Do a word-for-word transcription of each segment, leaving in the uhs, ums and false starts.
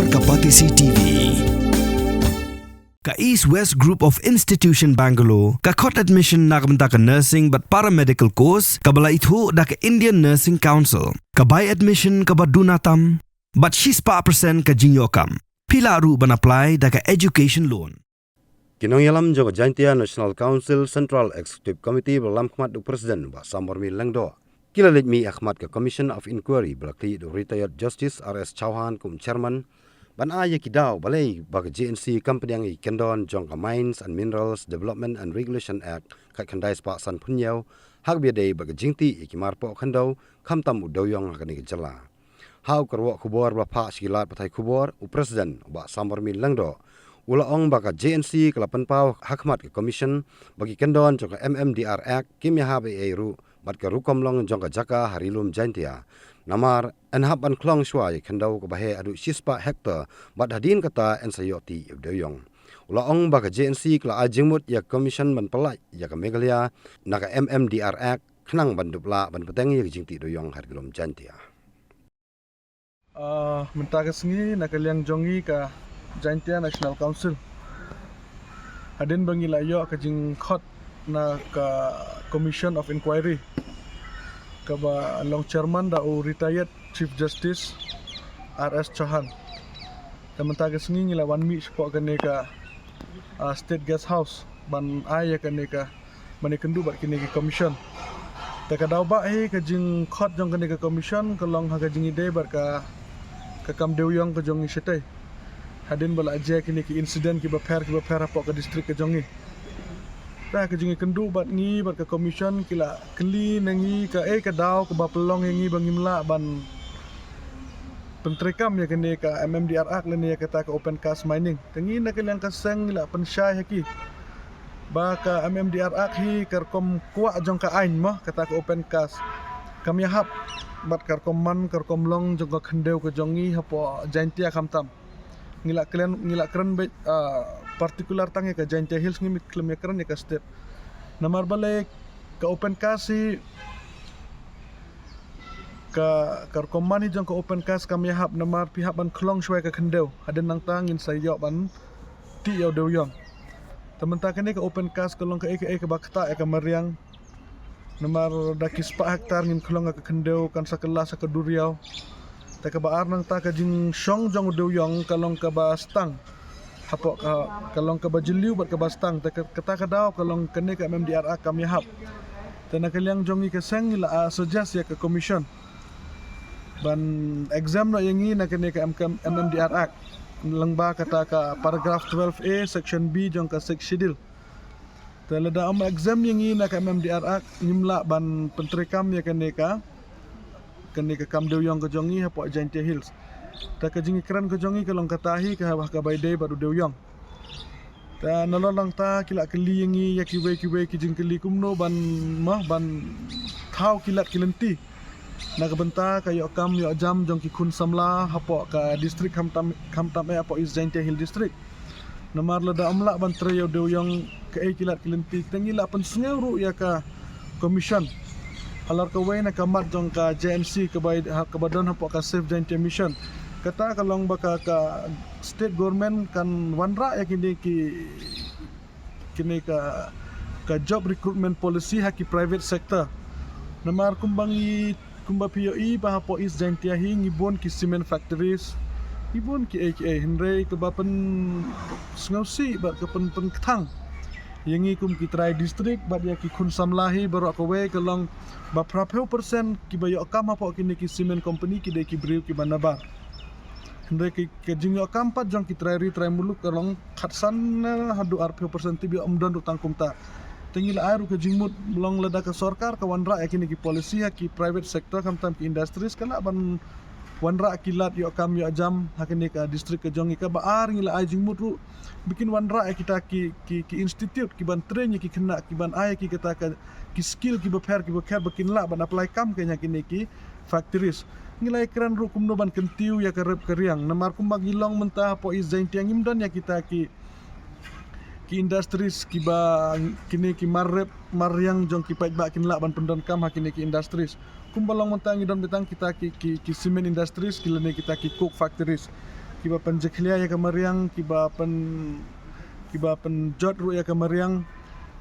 Ka Batesi T V. Ka East West Group of Institution Bangalore ka khot admission na ka bynta ka nursing bad paramedical course kaba la ithuh da ka Indian Nursing Council. Ka bai admission kaba duna tam bad shispah percent ka jingïoh kam. Phi lah ruh ban apply da ka education loan. Ki nongïalam jong ka Jaintia National Council Central Executive Committee ba la lam khmat da u President Bah Samormi Lyngdoh, ki la leit mih ha khmat ka Commission of Inquiry ba la khlieh da u Retired Justice R S Chauhan kum u Chairman, ban ai ïa ki daw balei ba ka J N C kam pdiang ïa ki kyndon jong ka Mines and Minerals Development and Regulation Act khatkhyndai spah sanphew hynñiew, ha kaba ïadei bad ka jingtih ïa ki marpoh khyndew, khamtam u dewiong ha kane ka jylla. Ha u kyrwoh khubor ba la phah sha ki lad pathai khubor, u President u Bah Samormi Lyngdoh u la ong ba ka J N C ka la pynpaw ha khmat ka Commission ba ki kyndon jong ka M M D R Act kim ïahap ei ei ruh bad ka rukom long jong ka jaka ha Ri Lum Jaintia. Namar yn hap ban khlong shuwa ïa ka khyndew kaba heh haduh shispah hektar bad hadien kata yn sa ïoh tih ïa u dewiong. U la ong ba ka J N C ka la ai jingmut ïa ka Commission ban pyllait ïa ka Meghalaya na ka M M D R Act khnang ban dup lah ban bteng ïa ka jingtih dewiong ha Ri Lum Jaintia. Ah, mynta ka sngi na ka liang jong ngi ka Jaintia National Council, hadien ba ngi la ïoh ka jingkhot na ka Commission of Inquiry kaba long chairman da u Retired Chief Justice R S Chauhan. Te mynta ka sngi ngi la wan mih shapoh kane ka, ah, State Guest House ban ai ïa kane ka, ban ïakynduh bad kine ki commission. Te ka daw ba hi ka jingkhot jong kane ka commission ka long ha ka jingïadei bad ka, ka kam dewiong ka jong ngi shatei, hadien ba la jia kine ki incident kiba pher kiba pher hapoh ka district ka jong ngi. Te ka jingïakynduh bad ngi bad ka commission ki la kylli na ngi kaei ka daw kaba pynlong ïa ngi ba ngim lah ban pyntreikam ïa kane ka M M D R Act lane ïa kata ka open cast mining. Te ngi na ka liang ka seng ngi la pynshai ha ki ba ka M M D R Act hi ka rukom kwah jong ka aiñ mo, kata ka open cast kam ïahap bad ka rukom man ka rukom long jong ka khyndew ka jong ngi hapoh Jaintia khamtam. Ngi la kren, ngi la kren beit, ah, particular tang ïa ka Jaintia Hills, ngim khlem ïakren ïa ka state. Namar balei ka open cast hi, ka, ka rukom man hi jong ka open cast kam ïahap namar phi hap ban khlong shuwa ïa ka khyndew, hadien nangta ngin sa ïoh ban tih ïa u dewiong. Te mynta kane ka open cast ka long kaei kaei kaba ktah ïa ka mariang. Namar da ki spah hektar ngin khlong ha ka khyndew kan sa kylla sa ka duriaw. Te kaba ar nangta ka jingshong jong u dewiong ka long kaba stang. Hapoh ka, ka long kaba jylliew bad kaba stang. Te ka, kata ka daw ka long kane ka M M D R Act kam ïahap. Te na ka liang jong ngi ka seng ngi la, ah, suggest ïa ka commission ban exempt noh ïa ngi na kane ka M-, M M D R Act. Lyngba kata ka paragraph twelve A section B jong ka Sixth Schedule. Te lada ym exempt ïa ngi na ka M M D R Act ngim lah ban pyntreikam ïa kane ka, kane ka kam dewiong ka jong ngi hapoh Jaintia Hills. Te ka jingkren ka jong ngi ka long kata hi ka haba ka bai dei bad u dewiong. Te nalor nangta ki la kylli ïa ngi ïa kiwei kiwei ki jingkylli kumno ban, ma, ban thaw ki lad ki lynti na ka bynta ka ïoh kam ïoh jam jong ki khun samla hapoh ka district khamtam, khamtam eh hapoh East Jaintia Hill District. Namar lada ym lah ban trei ïa u dewiong kaei ki lad ki lynti. Te ngi la pynsngew ruh ïa ka commission halor kawei na ka mat jong ka J N C kaba, ha, kaba don hapoh ka Save Jaintia Mission. Kata ka long ba ka, ka state government kan wanrah ïa kine ki, kine ka, ka job recruitment policy ha ki private sector. Namar kumba ngi, kumba phi ïohi ba hapoh East Jaintia hi ngi bun ki cement factories, ngi bun kiei kiei, hynrei kaba pynsngewsih bad ka pyn, pynkthang ïa ngi kum ki trai district bad ïa ki khun samla hi baroh kawei ka long ba phraphew percent kiba ïoh kam hapoh kine ki cement company ki dei ki briew kiba nabar. Hynrei ki, ka jingïoh kam pat jong ki trai ri trai muluk ka long khatsan, eh, haduh arphew percent, tip ïoh ym don ruh tang kumta. Te ngi la ai ruh ka jingmut long lada ka sorkar ka wanrah ïa kine ki policy ha ki private sector khamtam ki industries ka lah ban wanrah ki lad ïoh kam ïoh jam ha kine ka district ka jong ngi. Kaba ar ngi la ai jingmut ruh ba kin wanrah ïa kita ki, ki, ki institute ki ban train ïa ki khynnah ki ban ai ïa ki kata ka, ki skill kiba pher kiba pher ba kin lah ban apply kam kein ha kine ki factories. Ngi la ïakren ruh kumno ban kyntiew ïa ka rep ka riang. Namar kumba ngi long mynta hapoh East Jaintia ngim don ïa kita ki, ki industries kiba kine ki mar rep mar riang jong ki paidbah kin lah ban pyndonkam ha kine ki industries. Kumba long mynta ngi don beit tang kita ki, ki, ki cement industries ki lane kita ki coke factories. kiba pynjakhlia ïa ka mariang, kiba pyn kiba pynjot ruh ïa ka mariang.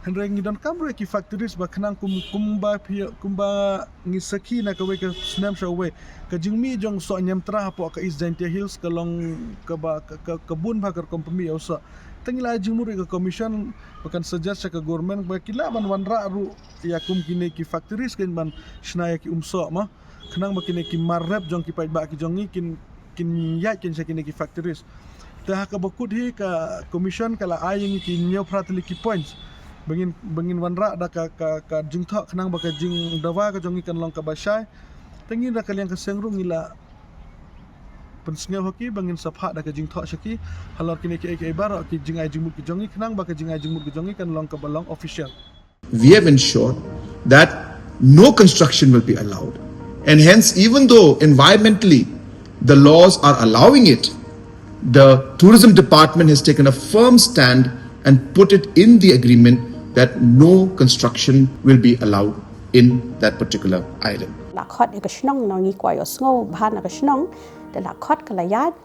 Hynrei ngi donkam ruh ïa ki factories ba khnang kum kumba phi kumba ngi sakhi na kawei ka snem sha kawei, ka jingmih jong soh Niamtra hapoh ka East Jaintia Hills ka long kaba ka, ka, ka bun bha ka rukom pynmih ïa u soh. Te ngi la ai jingmut ruh ïa ka commission ba kan suggest sha ka government ba ki lah ban wanrah ruh ïa kum kine ki factories kin ban shna ïa ki um soh mo, khnang ba kine ki mar rep jong ki paidbah ki jong ngi kin kin ïaid kin sha kine ki factories. Te ha kaba kut hi ka commission ka la ai ïa ngi ki hynñiew phra tylli ki points ba ngin ba ngin wanrah da ka ka ka jingthoh khnang ba ka jingdawa ka jong ngi kan long kaba shai. Te ngi da ka liang ka seng ruh ngi la pynsngew ha ki ba ngin sa phah da ka jingthoh sha ki halor kine kiei kiei baroh ki jingai jingmut ki jong ngi khnang ba ka jingai jingmut ki jong ngi kan long kaba long official. We have ensured that no construction will be allowed. And hence, even though environmentally the laws are allowing it, the tourism department has taken a firm stand and put it in the agreement that no construction will be allowed in that particular island. La khot ïa ka shnong, ngi kwah ïohsngew bha na ka shnong. Te la khot ka la ïaid.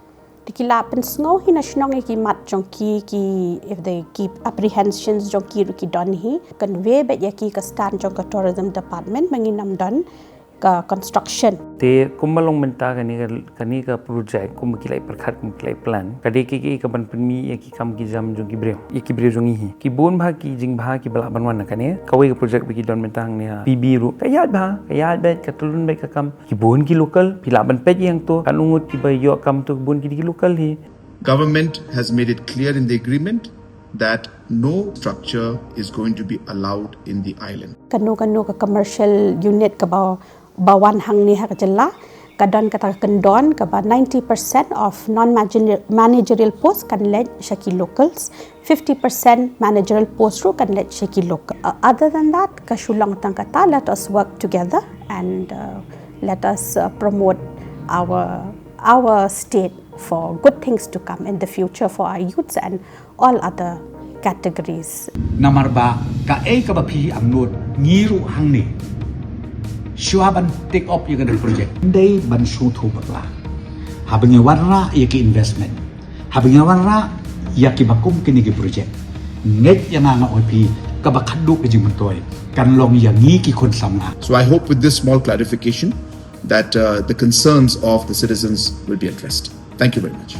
Te ki la pynsngew hi na shnong ïa ki mat jong ki, ki, if they keep apprehensions jong ki ruh ki don hi. Convey beit ïa ki ka stand jong ka tourism department ba ngin ym don ka construction. Te kumba long mynta kane ka kane ka project kumba ki la pyrkhat kumba ki la plan, ka dei kiei kiei kaban pynmih ïa ki kam ki jam jong ki briew, ïa ki briew jong ngi hi. Ki bun bha ki jingbha kiba lah ban wan na kane. Kawei ka project ba ki don mynta hangne ha P B ruh ka ïaid bha, ka ïaid beit, ka tyllun beit ka kam. Ki bun ki local, phi lah ban peit ïa hangto, katno ngut kiba ïoh kam to, ki bun ki dei ki local hi. Government has made it clear in the agreement that no structure is going to be allowed in the island. Kano kano ka commercial unit kaba ba wan hangne ha ka jylla ka don kata ka kyndon kaba ninety percent of non managerial post kan leit sha ki locals, fifty percent managerial post ruh kan leit sha ki local. Uh, other than that, ka shu long tang kata, let us work together and uh, let us uh, promote our our state for good things to come in the future for our youths and all other categories. Namar ba kaei kaba phi angnud ngi ruh hangne shuwa ban take up ïa kane ka project, ndei ban sngewthuh bakla. Haba ngi wanrah ïa ki investment, haba ngi wanrah ïa kiba kum kine ki project, ngeit ïa nga, nga ong ïa phi, kaba khatduh ka jingmyntoi kan long ïa ngi ki khun samla. So I hope with this small clarification that uh, the concerns of the citizens will be addressed. Thank you very much.